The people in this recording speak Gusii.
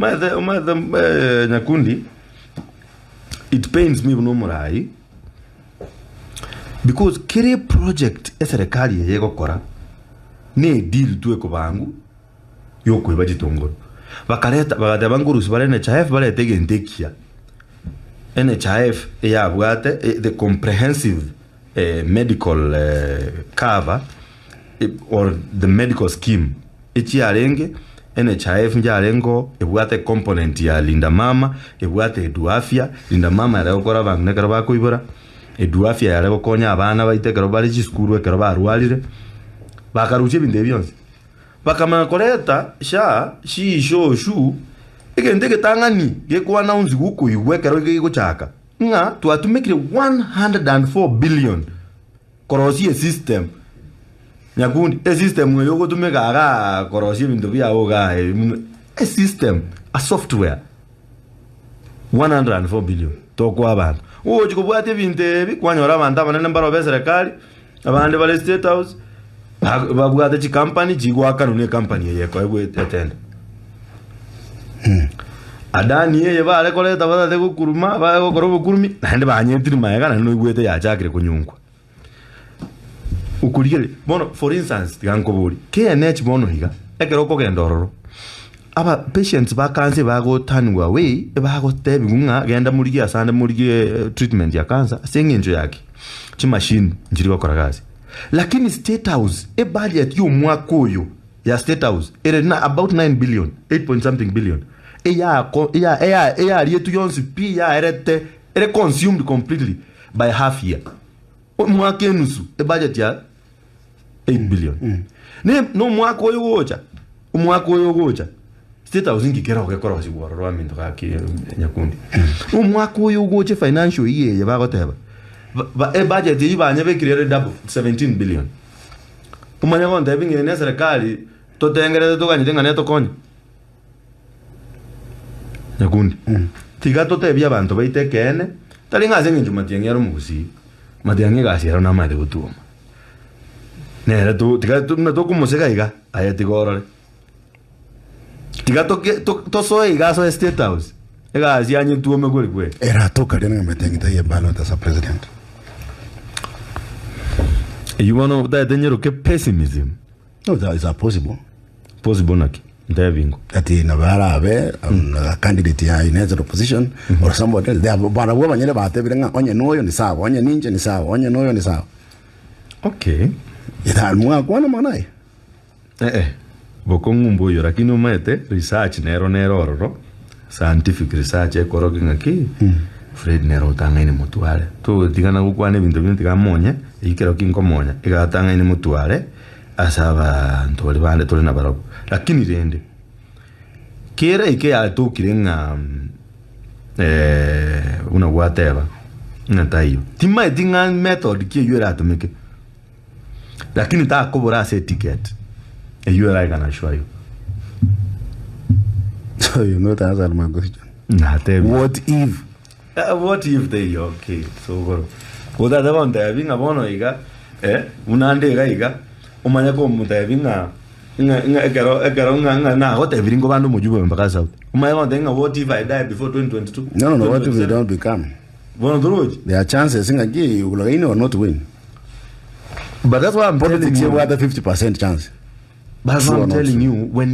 Omanyete omanyete eh, Nyakundi, it pains me buna omorai because kera eproject eserekari eye egokora ne edeal tu ekobangu yokoiba chitongoro. Bakareta bagateba nkorusia bare NHIF barete egento ekiya. NHIF eyabwate the comprehensive medical cover or the medical scheme echiarenge NHIF njarengeo ebwate ecomponent ya Linda Mama, ebwate Edu Afya, Linda Mama yare gokora abang'ina ekero bakoibora, Edu Afya yare gokonya abana baito ekero bare chisukuru ekero barwarire, bakarusia ebinto ebi bionsi. Bakamanya koreta SHA, SHI, SHO, SHU, egento egetang'ani gekoannounce gokoigwa ekero gegochaka, ng'a twatumekire 104 billion korosia esystem. Nyakundi, esystem eye ogotumeka igaa korosia ebinto biago igaa esystem, a software, 104 billion tokoa abanto. Ogochi kobwatia ebinto ebi, kwanyora abanto abanene mbaro b'eserekari, abande bare state house, babwate chikampani chigoakanwa na ekampani eye ekoegwa etenda. Adani eye bare koreta batate gokuruma, bare gokora obokurumi, naende banyetire magega naende noigwete yachakire konyunkwa. Okorigereria, bono for instance, tiga nkoborie, KNH bono iga, ekero okogenda ororo, aba patients ba cancer ebagotaniwa away, ebagotebiwa ng'a genda morigie asande morigie treatment ya cancer ase eng'encho ya ki? Chimachine nchiri gokora gasi. Lakini state house, ebudget ya omwaka oyo ya state house ere na about 9 billion, 8 point something billion, eyako eya eya eyarietwe yonsi pi yaerete ere consumed completely by half year. Omwaka enusu ebudget ya 8 billion. Ne nomwaka oyo gocha, omwaka oyo ogocha, State House inki kero gekorosigwa ororo aminto gaki Nyakundi. Omwaka oyo ogocha financial year eye bagoteba, ba- ba- ebudget eyio banyebekire ere double, 17 billion. Omanye gontebia ng'a eye ne eserekari totengerete toganyete ng'a netokonye. Nyakundi, tiga totebie abanto baito ekeene, tari ng'a ase eng'encho Matiang'i are omogusii, Matiang'i egasi ero namanyete gotwoma. Nere to tiga to buna tokomosega iga, aye tiga orore. Tiga toke to tosoe iga asoe state house, egasi anyetwome kweri kweri. Eratoka riria ng'a Matiang'i taiyo ballot as a president. Eyio bono otagete nyeroke pessimism. No, that is a possible. Possible naki? Ntebi ingo. Ati nabo arabe a candidate ya United Opposition or somebody else. They have- barabwo abanyene batebire ng'a onye noyo ni sawa, onye ninche ni sawa, onye noyo ni sawa. Okay. Ita mwakwana amang'ana aya. Eh eh, bokong'u mboiyo lakini omanyete research nero nere ororo, scientific research ekorokia ng'aki Fred nere otang'aine motware. Togotigana gokwana ebinto binde tiga amonye, eyio kero ki nkomonya, iga atang'aine motware ase abanto baria bande tore nabarabwo. Lakini rende, kera eke yatokire ng'a buna gwateba ng'a taiyo, timaeti ng'a method ki eyio eratumeke. Lakini takobora ase eticket eyio eraigana sure yo. So you not answered my question. Natebire. What if? What if teiyo okay sokoro. Gotata gontebi ng'a bono iga eh buna nde iga iga omanye komotebi ng'a ng'a ng'a ekero ekero ng'a ng'a nagotebirie nkobande omojumbe mpaka south. Omanye gontebi ng'a what if I die before 2022? No, no, no. What if you don't become? Bono torochi? There are chances ng'aki you will win or not win. But that's why I'm telling Politics you. ebwate 50% chance. That's why True I'm or not telling true? you when.